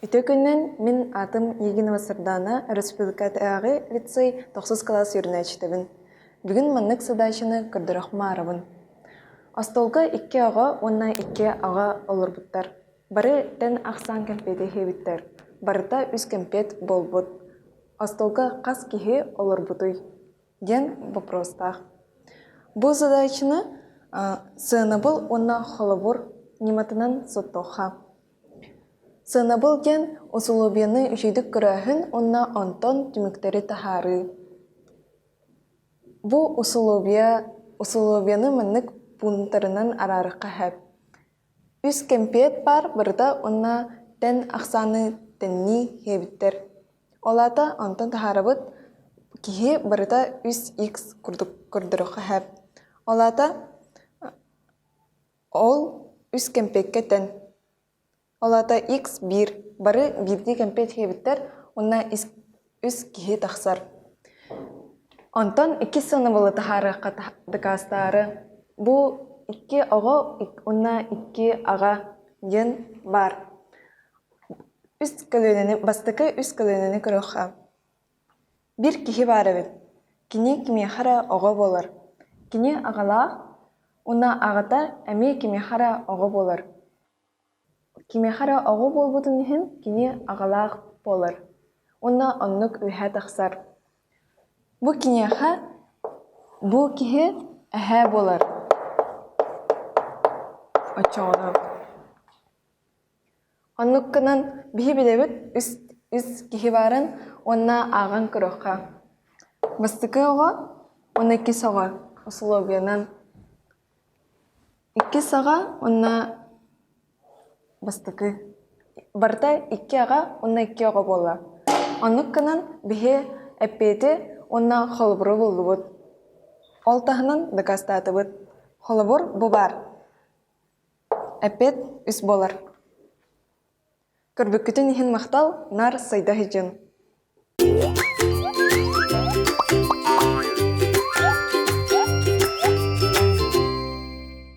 Үтүө күнүнэн, мин аатым Егинова Сардаана, Өрөспүүбүлүкэтээҕи лицей тохсус кылаас үөрэнээччитэбин. Бүгүн маннык задачаны көрдөрөх маарабын. Остуолга икки оҕо уонна икки аҕа олорбуттар. Бары тэн ахсаан кэмпиэти иһиэбиттэр. Барыта үс кэмпиэт буолбут. Остуолга хас киһи олорбутуй? Диэн боппуруостаах. Бу задачаны сыанабыл уонна холобур ньыматынан суоттуохха. Сыанабыл диэн усулуобуйаны үчүгэйдик көрөөһүн уонна онтон түмүктэри таһаарыы. Бу усулуобуйа усулуобуйаны маннык пунктарынан араарыахха сөп. Үс кэмпиэт баар барыта уонна тэн ахсааны тэннии диэбиттэр. Ол аата онтон таһаарабыт киһи барыта үс икс курдук көрдөрүөххэ сөп. Ол аата Ол үс кэмпиэккэ тэн. Ол аата X биир, бары биирдии кэмпиэт сиэбиттэр уонна үс киһи тахсар. Онтон иккис сыанабылы таһаарыахха дакаастаары бу икки оҕо уонна икки аҕа диэн баар. Үс көлүөнэни бастакы үс көлүөнэни көрүөххэ. Биир киһи баар эбит. Кини кимиэхэ эрэ оҕо буолар. Кини аҕалаах уонна аҕата эмиэ кимиэхэ эрэ оҕо буолар. Кимиэхэ эрэ оҕо буолбутун иһин кини аҕалаах буолар уонна оннук үөһэ тахсар. Бу киниэхэ бу киһи эһээ буолар. Оччоҕуна Оннук гынан биһи билэбит үс, үс киһи баарын уонна ааҕан көрүөххэ. Бастакы оҕо уонна иккис оҕо усулуобуйанан. Иккис аҕа уонна бастакы. Барыта икки аҕа уонна икки оҕо буолла. Оннук гынан биһи эппиэти уонна холобуру буллубут. Ол таһынан дакаастаатыбыт. Холобур бу баар. Эппиэт үс буолар. Көрбүккүтүн иһин махтал, наар сайда сылдьын.